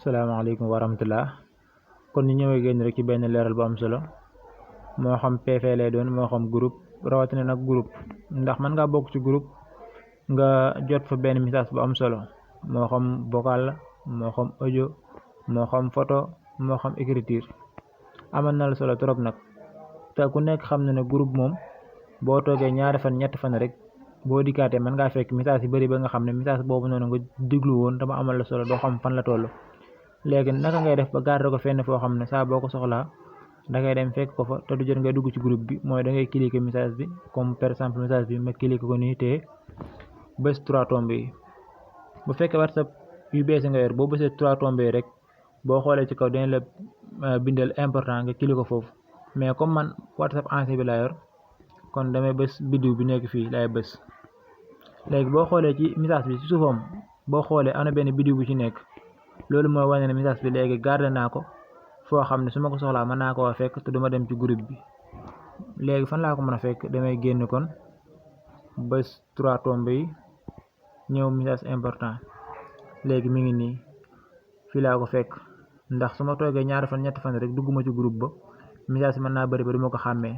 salaamaaleykum wa rahmatullah kon ñu ñëwee génn rek ci benn leeral bu am solo moo xam PV lay doon moo xam groupe rawatina nag groupe ndax mën ngaa bokk ci groupe nga jot fa benn message bu am solo moo xam vocal la moo xam audio moo xam photo moo xam écriture amal na la solo trop nag te ku nekk xam na ne groupe moom boo toogee ñaari fan ñetti fan rek boo dikkaatee mën ngaa fekk message yu bari ba nga xam ne message boobu noonu nga diglu woon dama amal la solo doo xam fan la toll. léegi naka ngay def ba garder ko fenn foo xam ne saa boo ko soxlaa dangay dem fekk ko fa te du jot ngay dugg ci groupe bi mooy dangay cliquer message bi comme par exemple message bi ma cliquer ko nii te bés 3 tombé yi bu fekkee WhatsApp yu bees nga yor boo bësee 3 tombé yi rek boo xoolee ci kaw dañ la bindal important nga cliquer ko foofu mais comme man WhatsApp ancien bi laa yor kon damay bés biddiw bi nekk fii laay bés léegi boo xoolee ci message bi ci suufam boo xoolee am na benn biddiw bu ci nekk loolu mooy wane ne message bi léegi garder naa ko foo xam ne su ma ko soxlaa mën naa koo fekk te duma dem ci groupe bi léegi fan laa ko mën a fekk damay génn kon bés 3 tombé yi ñëw message important léegi mi ngi nii fii laa ko fekk ndax su ma toogee ñaari fan ñetti fan rek dugguma ci groupe ba message mën naa bari ba duma ko xàmmee